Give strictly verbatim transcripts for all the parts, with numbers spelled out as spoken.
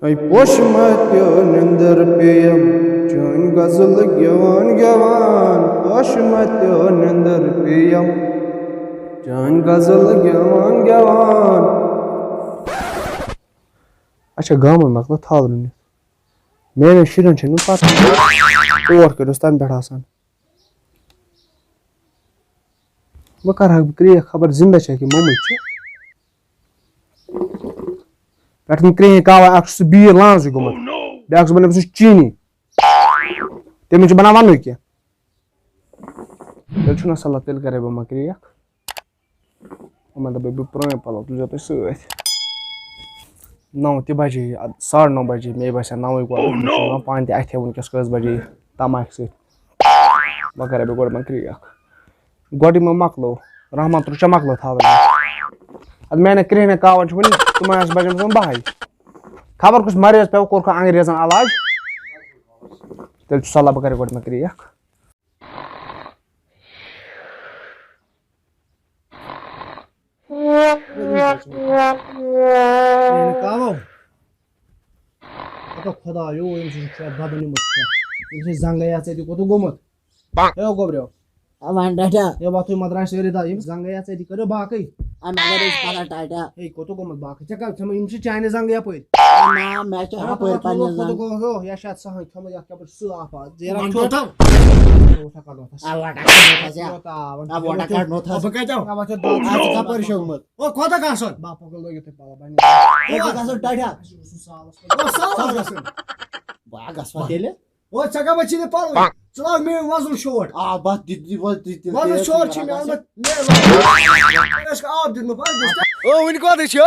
ہے پوشہِ ماتیو نِندٕر پیٚیَم، چٲنۍ غزل گٮ۪وان گٮ۪وان۔ پوشہِ ماتیو نِندٕر پیٚیَم، چٲنۍ غزل گٮ۪وان گٮ۪وان۔ اچھا، گامَن مۄکلٲو تھل رٔنِتھ۔ میٛانٮ۪ن شُرٮ۪ن چھَنہٕ پَتہ۔ اور کٔرِس تَنہٕ پٮ۪ٹھ آسان۔ وۄنۍ کَرٕ ہا بہٕ کرٛیک، خبر زِندٕ چھا کِنہٕ مومٕتۍ چھِ۔ پٮ۪ٹھٕ کَنہِ کرٛیک آوا، اَکھ چھُ سُہ بیٖر لانٛزٕے گوٚمُت، بیٛاکھ چھُ بَنیومُت سُہ چیٖنی۔ تٔمِس چھُ بَنان وَنُن کینٛہہ۔ تیٚلہِ چھُنہ سَہلٕے، تیٚلہِ کَرَے بہٕ ما کرٛیک۔ یِمَن دَپَے بہٕ پرٛٲنۍ پَلو تُلزیو تُہۍ سۭتۍ۔ نَو تہِ بَجے، اَدٕ ساڑٕ نَو بَجے، مےٚ باسان نَوٕے گوٚو، مےٚ چھُ یِوان پانہٕ تہِ اَتھِ وٕنکٮ۪س کٔژ بَجے تَماکھ سۭتۍ۔ وۄنۍ کَرَے بہٕ گۄڈٕ یِمَن کرٛیک۔ گۄڈٕ یِمو مۄکلو، رحمان ترُچا مۄکلو تھاوٕنۍ۔ اَدٕ میٛانٮ۪ن کرٛیٚہنٮ۪ن کاوَن چھُ وٕنہِ، تِمَن آسہِ بَجَن گژھُن بَہَے۔ خبر کُس مریض پیوٚو، کوٚرکھا انگریزن علاج؟ تیٚلہِ چھُ صلاح بہٕ کَرٕ گۄڈٕ مےٚ کرٛیک۔ کرٛیٚہنہِ کاوَو۔ ہتو خۄدایو، ییٚمۍ سُنٛد چھُ بدن نیوٗمُت چھُ۔ ییٚمۍ سٕنٛز زنٛگے آسہِ اَتہِ کوٚت گوٚمُت؟ ہے گوٚبریو۔ وَن ٹاٹا۔ ہے وۄتھُے مدراش سٲری دا، ییٚمِس زنٛگے آسہِ اَتہِ کٔرِو باقٕے۔ اَمہِ اگر أسۍ پَتہ ٹاٹا۔ ہے کوٚت گوٚمُت باقٕے؟ ژےٚ کَتھ، ژےٚ ما، یِم چھِ چانہِ زنٛگہٕ یَپٲرۍ۔ نہ، مےٚ چھِ ہے ہَپٲرۍ وۄتھ، پنٛنہِ وۄتھ، زنٛگہٕ۔ وۄتھ، وَن یَتھ چھِ اَتھ سہن کھیوٚمُت، یَتھ کیٛاہ پٲٹھۍ سُہ آب آز۔ زیرہ وَن چھوٚل۔ ٹاٹا۔ وۄتھ ہا کَڑ وۄتھ ہا۔ آ، وۄٹھ ہا کَڑ وۄتھ ہا۔ آ، وۄٹھ ہا کَڑ وۄتھ ہا۔ بہٕ کَتہِ آو؟ آ، وۄتھ ہا۔ آ، ژٕ کَپٲرۍ شوٚنٛگمُت؟ او، کوتاہ گژھُن؟ باپَکھ لٲگِو تُہۍ پَلو بَنہِ۔ کوتاہ گژھُن ٹاٹا؟ اَسہِ چھُ گژھُن سالَس۔ او، سالَس گژھُن۔ بہٕ ہا گژھٕ وۄنۍ تیٚلہِ۔ او، ژےٚ کَمہِ چھِ نہٕ پَلوٕے؟ ژٕ لاگ مےٚ وۄزُل شوٹ۔ آ، بَس دِ، دِ، وۄز، دِ، دِ، وۄزُل دِ، شوٹ دِ، چھِ مےٚ دِ، اَنُن۔ مےٚ ٲسۍ کَپ دِتمُت، بَس دِ۔ او، وٕنہِ کوتاہ چھِ؟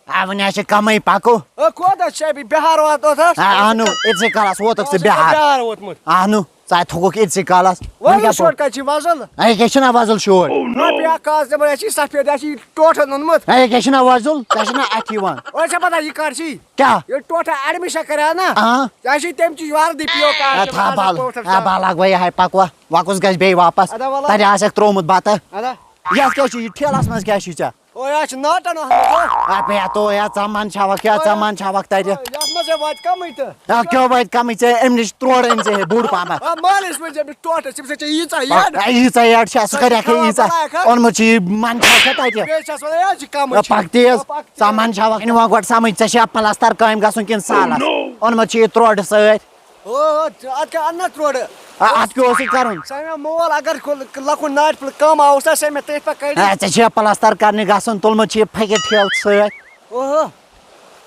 آ، وٕنہِ حظ چھِ کَمٕے، پَکو۔ او، کوتاہ چھِ؟ بیٚیہِ بِہار واتو تَس۔ آ، اَہنُو، أتھۍ سٕے کالَس ووتُکھ ژٕ بِہار۔ بِہار ووتمُت۔ اَہنُو۔ ژٕ ہا تھوٚکُکھ أتھۍ سٕے کالَس۔ وۄنۍ وۄزُل کیٛاہ شوٹ پَو-، کَتہِ چھِ وۄزُل؟ اَے، یہِ کیٛاہ چھُنہ وۄزُل شوٹ؟ نہ، بیٛاکھ کاغذ دِمو، یہِ چھِ سفید، یہِ چھِ ٹوٹھَن اوٚنمُت۔ اَے، یہِ کیٛاہ چھُنہ وۄزُل؟ ژےٚ چھُنہ اَتھِ یِوان۔ وۄنۍ چھےٚ پَتہ یہِ کَر چھِ؟ کیٛاہ؟ ییٚلہِ ٹوٹھَن admission کَریو نہ، آ۔ یہِ چھِ تَمہِ چی وَردی پیو کَران، اے، تھا بَل، پوٹھَس اے، تام۔ بَل، لَگ وۄنۍ یِہوٚے پَکوا۔ وۄنۍ کُس گژھِ بیٚیہِ واپَس؟ اَدا وَلہٕ۔ تَتہِ آسٮ۪کھ ترٛوومُت بَتہٕ۔ اَدا۔ یَتھ کیٛاہ چھُ یہِ ٹھیلَس منٛز کیٛاہ چھُے ژےٚ؟ او، یہِ حظ چھِ ناٹَن اَتھ منٛز، او۔ اے، پے تو، یا ژَمان چھَوَکھ، یا او، ژَمان چھَوَکھ تَتہِ۔ او، یَتھ منٛز ہے واتہِ کَمٕے تہٕ۔ اَتھ کیٛاہ واتہِ کَمٕے؟ ژےٚ اَمہِ نِش ترٛوڈ أنۍ ژےٚ ہے بوٚڑ پَہمَتھ۔ آ، مٲلِس ؤنۍ زِ أمِس ٹوٹھَس، أمِس ہے چھےٚ ییٖژاہ یٔڈ۔ اے، ییٖژاہ یٔڈ چھےٚ، سُہ سُہ کَرِ ہا چھِ کھے کھٮ۪وان ییٖژاہ؟ بَلاے کھا۔ اوٚنمُت چھُ یہِ مَن چھَوَکھ تَتہِ۔ بیٚیہِ چھَس وَنان، یہِ حظ چھِ کَمٕے آ، چھِ۔ پَکھ تیز، آ، پَکھ تیز۔ ژَمان چھَوَکھ۔ أنۍ وۄنۍ گۄڈٕ سَمٕجھ، ژےٚ چھےٚ پَلَستَر کامہِ گژھُن کِنہٕ سالَس؟ اوٚنمُت چھُ یہِ ترٛوڈ سۭتۍ۔ او، اَتھ کیٛاہ اَننَا ترٛوڈٕ؟ آ، اَتھ کیٛاہ اوسُے کَرُن؟ سُہ مےٚ مول، اگر کُل-، لۄکُٹ ناٹہِ پھوٚل کَم آوُس، سُہ مےٚ تٔتھۍ پٮ۪ٹھ کَڑِ۔ اے، ژےٚ چھےٚ پَلَستَر کَرنہِ گژھُن، تُلمُت چھُ یہِ پھٔکِتھ ٹھیلہٕ سۭتۍ۔ اوہو۔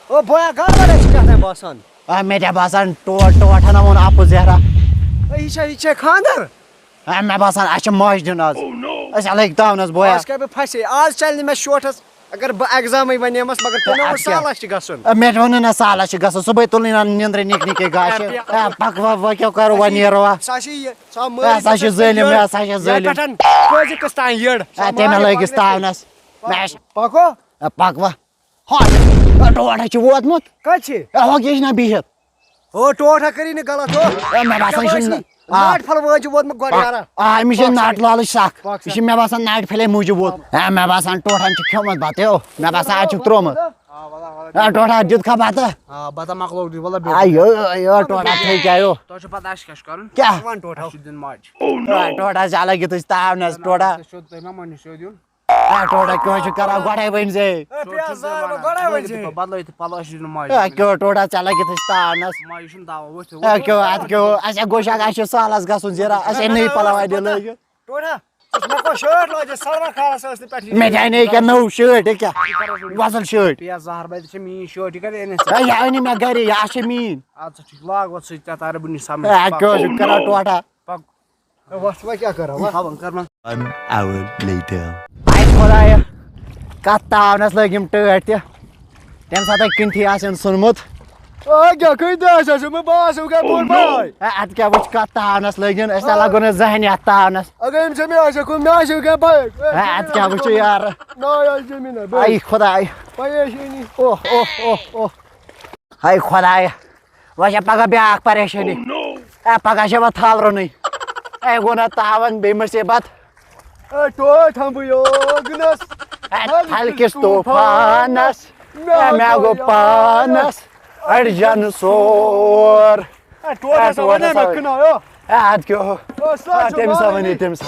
او بویا، گڑبڑ ہے چھِ کیٛاہ تام باسان۔ آ، مےٚ تہِ باسان ٹوٹھ، ٹوٹھ ہنا ووٚن اَپُز زہرا۔ اے، یہِ چھا، یہِ چھا خانٛدر؟ آ، مےٚ باسان اَسہِ چھِ ماجہِ دیُن آز۔ أسۍ ہا لٔگۍ تاونَس بویا۔ آز کیٛاہ بہٕ پھَسے، آز چَلہِ نہٕ مےٚ شوٹھَس، اگر بہٕ ایگزامٕے وَنیمَس، مگر تُہۍ مےٚ ووٚن اَدٕ کیٛاہ؟ سالَس چھِ گژھُن۔ آ، مےٚ تہِ ووٚن نہٕ نہ سالَس چھِ گژھُن، صُبحٲے تُلٕنۍ نہ نیٚنٛدرِ نِکۍ نِکے گاشہِ۔ اے، پَکھ۔ آ، پَکھ وۄنۍ، وۄنۍ کیٛاہ کَرو، وۄنۍ نیرو آ۔ سُہ ہا چھِ یہِ، سُہ ہا اے، مٲرِتھ سُہ ہا چھِ ظٲلِم، یٔڈ۔ اے، سُہ ہا چھِ ظٲلِم۔ یَتھ پٮ۪ٹھ کٔژِ قٕسطٕ تام یٔڈ۔ سُہ اے، ہا تٔمۍ ہا مٲرِتھ لٲگِس گۄڈٕنٮ۪تھٕے۔ تاونَس۔ مےٚ آسہِ، پَکو۔ اے، پَکھ وۄنۍ۔ ہا، ٹوٹھ ہا چھُ ووتمُت۔ کَتہِ چھِ؟ اے، ہۄ کیٛاہ چھِ نہ بِہِتھ؟ ہو، ٹوٹھ ہا کٔری نہٕ غلط، ہو۔ اے، مےٚ باسان یہِ چھُ آ۔ ناٹہِ پھل وٲج چھِ ووتمُت گۄڈٕ یارا۔ آ، أمِس چھِ پَکھ ناٹہِ سا۔ لالٕچ سَکھ۔ پَکھ سا۔ یہِ چھِ مےٚ باسان ناٹہِ پھلے موٗجوٗب ووت۔ اے، مےٚ باسان ٹوٹھن چھُ کھیوٚمُت بَتہٕ، ہیو۔ مےٚ باسان اَتہِ چھُکھ ترٛوومُت۔ آ، وَلہٕ، وَلہٕ۔ اے، ٹوٹھا دیُت کھا بَتہٕ؟ آ، بَتہٕ مۄکلوو، وَلہٕ بیٚہہ۔ آ، یو، یو، ٹوٹھا تھٔوۍ کیٛاہ، یو۔ تۄہہِ چھُو پَتہ اَسہِ کیٛاہ چھُ کَرُن؟ کیٛاہ؟ وَن ٹوٹھا۔ اَسہِ چھُ دیُن ماجہِ۔ اے، ٹوٹھا ژےٚ لَگہِ تُج تاونَس، ٹوٹھا۔ تۄہہِ چھُو، تۄہہِ ما مٲنِو سیوٚد یُن؟ اے، ٹوٹھا، کیٛاہ چھُکھ کران؟ گۄڈَے ؤنۍ زے۔ اے، پیاز زار، گۄڈَے ؤنۍ زے۔ بدلٲیِو تہٕ پَلو، اَسہِ چھُ دیُن ماجہِ۔ اے، کیٛاہ ٹوٹھا، ژےٚ لَگہِ تُج تاونَس۔ ماجہِ چھُنہٕ دعوا، ؤتھِو، اے، ؤتھِو۔ کیٛاہ، اَتھ کیٛاہ، اَسہِ ہے گوٚو شک، اَسہِ چھِ سالَس گژھُن زِرا، اَسہِ ہے نٔے پَلو اَتہِ لٲگِتھ۔ ٹوٹھا، ژٕ چھُکھ مےٚ کوٚر شٲٹ لٲجِتھ، سَلمان خانَس ٲس نہٕ پٮ۪ٹھ۔ مےٚ تہِ اَنے کیٛاہ نٔو شٲٹ، یہِ کیٛاہ؟ وۄزُل شٲٹ۔ پیاز زہر بَتہِ چھِ میٛٲنۍ شٲٹ، یہِ کَتہِ أنِتھ ژےٚ؟ اے، یہِ أنۍ مےٚ گَرِ، یہِ اَتھ چھِ میٛٲنۍ۔ اَدٕ سا ٹھیٖک، لاگ وۄتھ سۭتۍ، ژےٚ تارٕ بہٕ نِش سَمٕجھ۔ اے، کیٛاہ چھُکھ کران ٹوٹھا؟ پَک۔ ہے، وۄتھ، وۄنۍ کیٛاہ کَرو، وۄتھ۔ تھاوَن کَرنَس۔ One hour later. اے خۄدایا، کَتھ تاونَس لٔگۍ یِم ٹٲٹھۍ تہِ۔ تَمہِ ساتہٕ کِنتھی آسن ژھُنمُت۔ آ، کیٛاہ کٔرۍ تہِ آسہِ، آسہِ مےٚ باسان، کیٛاہ بوٚڑ بھاے۔ اے، اَتھ کیٛاہ وٕچھ کَتھ تاونَس لٔگۍ یُن، أسۍ تہِ لَگو نہٕ زٕہٕنۍ یَتھ تاونَس۔ اگر أمۍ ژےٚ مےٚ آسہِ ہا کوٚرمُت، مےٚ آسہِ ہا کیٛاہ بایِک۔ اے، اَتھ کیٛاہ وٕچھِ یارٕ؟ نا، یہِ آسہِ زٔمیٖنَہ، بَس۔ اے خۄداے۔ پریشٲنی۔ اوہ، اوہ، اوہ، اوہ۔ ہاے خۄدایا، وۄنۍ چھےٚ پگاہ بیٛاکھ پریشٲنی۔ اے، پگاہ چھےٚ وۄنۍ تھل رُنٕنۍ۔ اے، گوٚو نہ تاوَن بیٚیہِ مُصیٖبت۔ اے، ٹوٹھ ہم بہٕ یوگنس۔ اے، تھل کِس طوفانس۔ اے، مےٚ گوٚو پانس۔ اڑجن سور۔ اے، ٹوٹھ ہسا ٹوٹھ ونے ہسا مےٚ ونے۔ کٕنو، یو۔ اے، اتھ کیٛاہ ہو؟ او، سُہ اے، حظ چھُ تٔمِس ہا مانان۔ ونے، تٔمِس ہا۔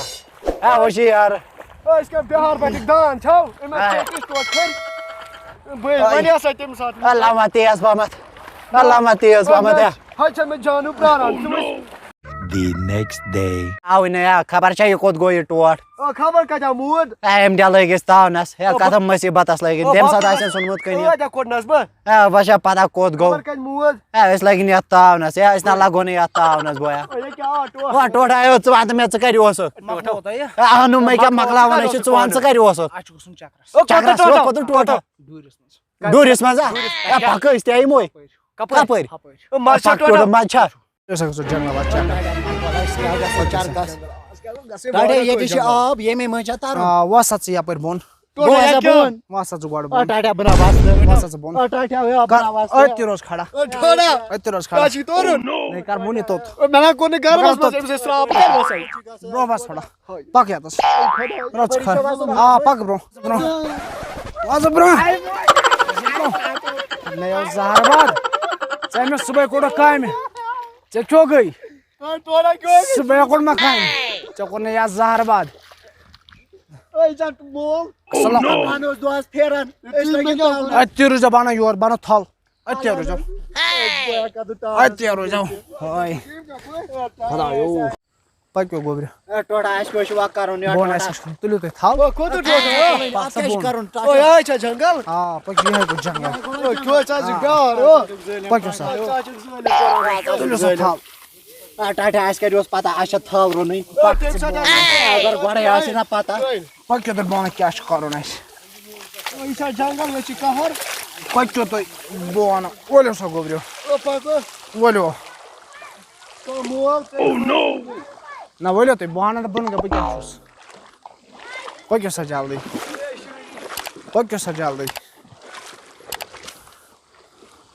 اے، وۄنۍ چھِ یار۔ أسۍ کیٛاہ بِہار پٮ۪ٹھٕکۍ دان چھَو؟ أمۍ اے۔ اَتھ کیٛاہ کِژھ ٹوٹھ کھٔلۍ؟ بہٕ اے۔ وَنہِ ہسا تٔمِس اَتھ۔ اللہ ما تیز پہمتھ۔ اللہ ما تیز پہمتھ، اے۔ ہَتہِ چھےٚ مےٚ جانو پرٛاران۔ ژٕ وٕچھ۔ The next day. آوٕے نہٕ، اے، خبر چھا یہِ کوٚت گوٚو یہِ ٹوٹھ؟ او، خبر کَتہِ آو موٗد؟ اے، أمۍ ڈٮ۪لٲے گٔژھۍ تاونس۔ اے، او، کَتھ بہٕ، مٔصیٖبتس لٲگِتھ؟ او، تٔمۍ بہٕ ساتہٕ کوٚرنَس، آسن ژھُنمُت کٕنِتھ۔ ٲدۍ ہا کوٚرنَس بہٕ۔ اے، وۄنۍ چھا پتہ کوٚت گوٚو؟ خبر کَتہِ موٗد؟ اے، أسۍ لٔگۍ نہٕ یَتھ تاونس۔ اے، أسۍ نہ لگو نہٕ یَتھ تاونس، بویا۔ او، یہِ کیٛاہ آو ٹوٹھ؟ او، ٹوٹھ آیو، ژٕ وَن تہٕ مےٚ، ژٕ کَتہِ اوسُکھ؟ مۄکلو تۄہہِ؟ اے، اہنُم مےٚ کیٛاہ مۄکلاوان، أسۍ چھِ، ژٕ وَن، ژٕ کَتہِ اوسُکھ؟ اَتھ چھُ گژھُن چکرس۔ او، کوٚت چکرس، ٹوٹھ؟ او، کوٚت ٹوٹھ؟ ڈوٗرِس منٛز۔ ڈوٗرِس منٛز، ہا؟ اے، پَکھ أسۍ تہِ یِموے۔ کپٲرۍ؟ کپٲرۍ؟ کپٲرۍ؟ او، مَزٕ چھا پَکھ ٹوٹھ، ٹوٹھ؟ مَزٕ چھا؟ أسۍ ہسا گژھو جنگل، اَتھ چکر۔ چکرس۔ ٹاٹھے، ییٚتہِ چھِ آب، ییٚمے منٛز چھا تَرُن؟ آ، وَس سا ژٕ یَپٲرۍ بۄن۔ ٹوٹھ بہٕ وَسا یَپٲرۍ۔ بۄن۔ وَس سا ژٕ گۄڈٕ آ، بۄن۔ ٹاٹھے، بہٕ نہ وَسہٕ نہٕ۔ وَس سا ژٕ بۄن۔ آ، ٹاٹھے، آ، بہٕ کر، نہ وَسہٕ نہٕ۔ أتھۍ تہِ روز کھڑا۔ آ، ٹھوڑا۔ أتھۍ تہِ روز کھڑا۔ کیٛاہ چھُے تورُن؟ ہے، کر مُنہِ توٚت۔ او، مےٚ نہ کوٚر نہٕ گرمَس برٛونٛہہ منٛز توٚت۔ أمِس ٲسۍ سرٛاپ تہِ وَسان۔ برٛونٛہہ وَس تھوڑا۔ پَک یَتَس۔ رَژھ کھنٛڈ۔ آ، پَک برٛونٛہہ، برٛونٛہہ۔ وَس برٛونٛہہ۔ مےٚ اوس زہر باد۔ ژےٚ مےٚ صُبحٲے کوٚڑُکھ کامہِ۔ ژےٚ کیٛاہ گٔے؟ صُبحٲے کوٚڑ مےٚ کامہِ۔ ژےٚ کوٚر نہٕ یَتھ زہر باد۔ اَسہِ اوس دۄہَس پھیران۔ أسۍ لٔگۍ اَتہِ تہِ روٗزۍ زِ بَنان یور، بَنو تھَل۔ اَتہِ تہِ روٗزۍ زِ۔ اَتہِ تہِ روٗزۍ زِ۔ ہاے۔ خۄدایو۔ پٔکِو گوٚبرِ۔ اے، ٹوٹھا، اَسہِ کیٛاہ چھُ وۄنۍ کَرُن، یا بۄن ٹوٹھا؟ آسہِ اَسہِ کھسُن۔ تُلِو تُہۍ تھَل۔ او، کوٚت چھُ ٹوٹھا؟ او، اَتھ کیٛاہ چھُ کَرُن؟ او، یہِ حظ چھا جنگل؟ آ، پٔکِو، یِہوٚے گوٚو جنگل۔ او، کیٛاہ حظ چھُ بیٛار، او۔ پٔکِو سا۔ تُلِو سا تھَل۔ آ، ٹاٹھا، اَسہِ کَتہِ اوس پَتہ، اَسہِ چھےٚ تھَل رُنٕنۍ؟ او، تَمہِ ساتہٕ آسہِ اگر گۄڈَے آسہِ نہ پَتہ۔ پٔکِو تُہۍ بۄن، کیٛاہ چھُ کَرُن اَسہِ؟ او، یہِ چھا جنگل، یہِ چھِ قہر۔ پٔکِو تُہۍ بۄن، ؤلِو سا گوٚبرِو۔ او، پَکو۔ ؤلِو۔ تو مول کٔرِتھ۔ نہ، ؤلِو تُہۍ، بہٕ وَنہٕ نہٕ، بہٕ نہٕ، بہٕ کیٛاہ چھُس۔ پٔکِو سا جلدی۔ پٔکِو سا جلدی۔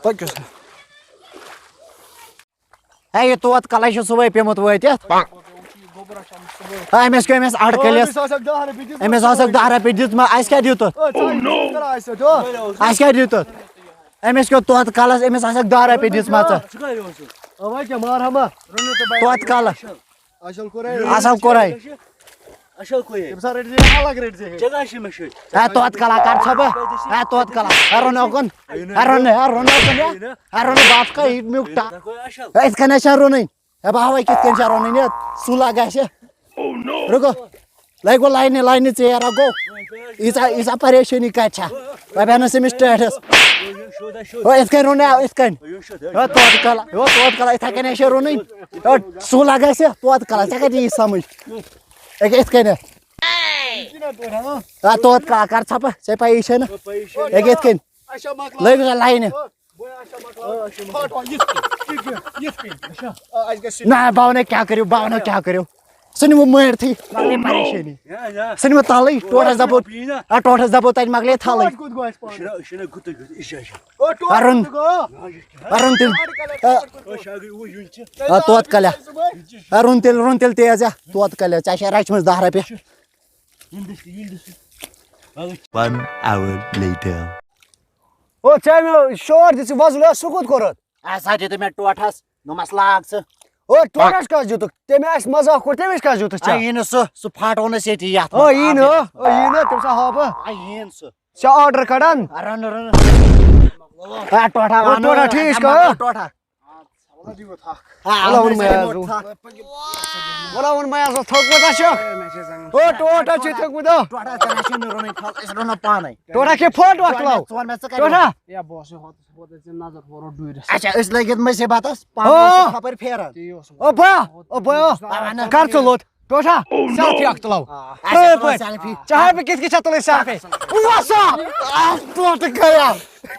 پٔکِو سا۔ ہے، یہِ توت کَلَے چھُ صُبحٲے پیوٚمُت وٲتِتھ۔ ہے، أمِس کیٛاہ، أمِس اَڑٕ کٔلِس؟ أمِس آسَکھ دَہ رۄپیہِ دِتھ۔ أمِس آسَکھ دَہ رۄپیہِ دِژمہٕ، اَسہِ کیٛاہ دیُتُتھ؟ او، ژٕ آیہِ سۭتۍ، او۔ اَسہِ کیٛاہ دیُتُتھ؟ أمِس کیٛاہ توتہٕ کَلَس، أمِس آسَکھ دَہ رۄپیہِ دِژمَژٕ۔ ژٕ کَتہِ اوسُکھ؟ اَوا کیٛاہ مار ہما؟ توتہٕ کَلہٕ۔ اَصٕل کوٚرُے۔ اَصٕل کوٚرے۔ اَصٕل کوٚرے۔ تٔمۍ سا رٔٹۍ زِ الگ رٔٹۍ زِ ہے۔ جگہ چھِ مےٚ چھُے۔ ہے، توتہٕ کَلا کَر ژھۄپہٕ۔ ہے، توتہٕ کَلا۔ ہے، رُن اوکُن۔ ہے، رُن، ہے، رُن اوکُن، ہے۔ ہے، رُن، بَتھ کَے یہِ میوٗٹھ ٹا۔ ہے، یِتھ کٔنۍ چھا رُنٕنۍ۔ ہے، بہٕ ہاوَے کِتھ کٔنۍ چھا رُنٕنۍ یہِ۔ سُلہ گژھِ۔ رُکو۔ لَگہِ وۄنۍ لاینہِ، لاینہِ ژیر ہا گوٚو۔ ییٖژاہ، ییٖژاہ پریشٲنی کَتہِ چھےٚ؟ رۄبیانَس أمِس ٹٲٹھِس۔ ہو، یِتھ کٔنۍ روٚن، آ، یِتھ کٔنۍ۔ ہو، توتہٕ کَلا، ہو، توتہٕ کَلا، یِتھَے کٔنۍ آسہِ ہے روٚنٕنۍ۔ ہو، سُہ لَگہِ اَسہِ، توتہٕ کَلا، ژےٚ کَتہِ یی سَمٕجھ؟ أکیٛاہ یِتھ کٔنٮ۪تھ۔ آ، توتہٕ کَلا، کَر ژھۄپہٕ، ژےٚ پَیی چھےٚ نہ؟ أکیٛاہ یِتھ کٔنۍ۔ لٲگِو سا لاینہِ۔ نہ، بہٕ وَنَے کیٛاہ کٔرِو، بہٕ وَنو کیٛاہ کٔرِو۔ سُہ نِمو مٲرتھٕے، مۄکلے پریشٲنی۔ سُہ نِمو تَلٕے، ٹوٹھَس دَپو، آ، ٹوٹھَس دَپو تَتہِ مۄکلے تھَلٕے۔ ہَرُن۔ ہَرُن تیٚلہِ۔ آ، آ، توتہٕ کَلیا۔ ہَرُن تیٚلہِ، رُن تیٚلہِ تیز یا۔ توتہٕ کَلیا۔ ژےٚ چھےٚ رَچھمٕژ دَہ رۄپیہِ۔ One hour later. او، ژےٚ مےٚ شور دِژٕ وۄزُل، سُہ کوٚت کوٚرُتھ؟ اَسا دِتُے مےٚ ٹوٹھَس، دوٚپمَس لاگ ژٕ۔ او، ٹوٹھَس کَس دیُتُکھ؟ تٔمۍ آسہِ مزاق کوٚر، تٔمِس کَس دیُتُکھ آ، ژےٚ؟ یی نہٕ سُہ، سُہ پھاٹوو نہٕ أسۍ ییٚتی یَتھ او، منٛز۔ یی نہٕ، او، یی نہٕ، تٔمۍ سا ہاو بہٕ۔ آ، یی نہٕ سُہ۔ ژےٚ آرڈر کَڑان؟ آ، رَن، رَن۔ آ، ٹوٹھا او، وَنو۔ ٹوٹھا ٹھیٖک چھُ، آ؟ ٹوٹھا۔ وَلا ووٚن مےٚ آز۔ وَلا ووٚن مےٚ آز، تھوٚکمُت ہا چھُ۔ او، ٹوٹھ ہا چھُ تھوٚکمُت، او۔ ٹوٹھا ژےٚ نہ چھُے نہٕ رَنٕنۍ تھَل، أسۍ رَنو پانَے۔ ٹوٹھا کھے پھوٹ وقت ژٕ وَن مےٚ، ژٕ کَتہِ ٹوٹھا۔ یا بہٕ اوسُے ہوتَس، ہوتَس ژےٚ نظر ہورٕ ڈوٗرِس۔ اچھا، أسۍ لٔگِتھ مٔسۍ بَتَس، پانہٕ او۔ ٲسۍ خبر پھیران۔ تی اوس۔ او با، او با، او۔ اَوا نہ۔ کر ژٕ لوٚت؟ ٹوٹھا، سیلفی اکھ تُلو۔ آ۔ پرٛٲنۍ پٲٹھۍ۔ سیلفی۔ چاہے بہٕ کِتھ کٔنۍ چھا تُلٕنۍ سیلفی؟ وَسا۔ آ، ٹوٹھٕ گٔیا۔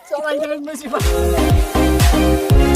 ژٕ وَن جان مٔسۍ بَتَس۔